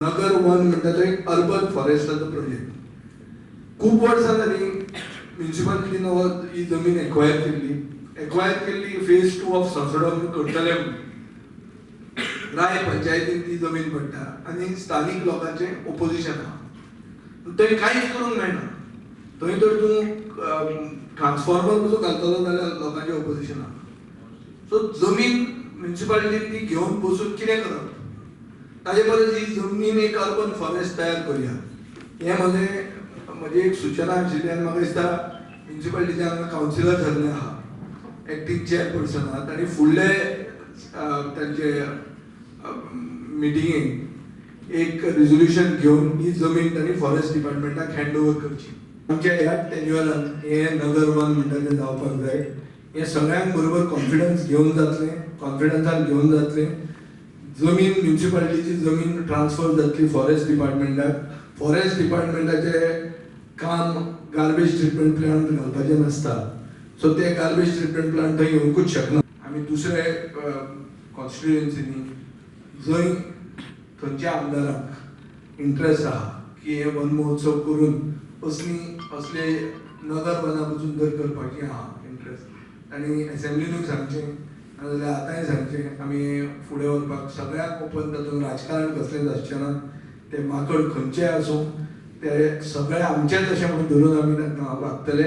नगर one म्हणटा तो एक अर्बन फॉरेस्टाचो प्रोजेक्ट. खूब वर्सां जाली म्युनिसिपालिटीन हो ही जमीन एक्वायर केल्ली. एक्वायर केल्ली फेज टू ऑफ संसडो म्हणून करतले म्हणून. राय पंचायतीन ती जमीन पडटा आनी स्थानीक लोकांचें ओपोजिशन आहा. थंय कांयच करूंक मेळना. थंय तर तूं ट्रान्सफॉर्मर पसून घालतलो जाल्यार लोकांचें ओपोजिशन आहा. सो जमीन म्युनिसिपालिटीन ती घेवन बसून कितें करप? ताजे परस ही जमनीन एक अर्बन फॉरेस्ट तयार करुया, हें म्हजें एक सुचना आशिल्ली. आनी म्हाका दिसता म्युनिसिपालिटीचे हांगा कावन्सिलर जाल्ले आहा, एक्टींग चेअरपर्सन आहा, तांणी फुडले तांचे मिटिंगेक एक रेजोल्युशन घेवन ही जमीन तांणी फॉरेस्ट डिपार्टमेंटाक हँड ओवर करची. आमच्या ह्या टेन्युअरान हे नगर वन म्हणटा तें जावपाक जाय. हें सगळ्यांक बरोबर कॉन्फिडन्स घेवन जातलें, कॉन्फिडन्सान घेवन जातलें. जमीन, म्युनिसिपालिटीची जमीन ट्रान्सफर जातली फॉरेस्ट डिपार्टमेंटाक. फॉरेस्ट डिपार्टमेंटाचें काम गार्बेज ट्रिटमेंट प्लांट घालपाचें नासता. सो ते गार्बेज ट्रिटमेंट प्लांट थंय येवंकूच शकना. आमी दुसरे कॉन्स्टिट्युएन्सीनी जंय थंयच्या आमदारांक इंट्रस्ट आहा की हे वन महोत्सव करून असली असले नगर वनां पसून जर करपाची आहा इंट्रस्ट, तांणी एसेंब्लिनूय सांगचें, नाजाल्यार आतांय सांगचें. आमी फुडें वचपाक सगळ्याक ओपन. तातूंत राजकारण कसलेंच आसचें ना. ते माकड खंयचेय आसूं, ते सगळे आमचेच अशें म्हणून धरून आमी तांकां वागतले.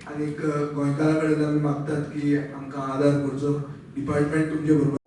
आनीक गोंयकारां कडेन आमी मागतात की आमकां आदार करचो. डिपार्टमेंट तुमचे बरोबर.